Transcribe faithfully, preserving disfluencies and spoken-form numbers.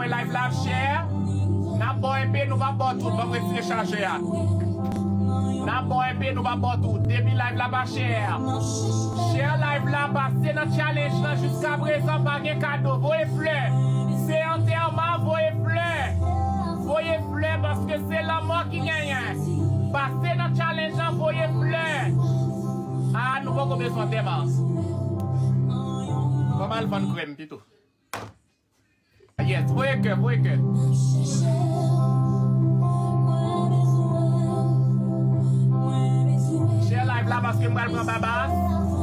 Live la ap share. N ap ba w enpe, nou p ap ba w tout. Ban m retire chajè a. N ap ba w enpe, nou p ap ba w tout. Depi live la pa share. Share live la, pase nan challenge lan jiska prezan, pa gen kado. Voye flè. Se antèman, voye flè. Voye flè paske se lanmò ki genyen. Pase nan challenge lan, voye flè. Ah, nou poko bezwen antèman. Ban m al vann krèm pito. Yes, voye kè, voye kè. Share live la paske m pral pran Babas.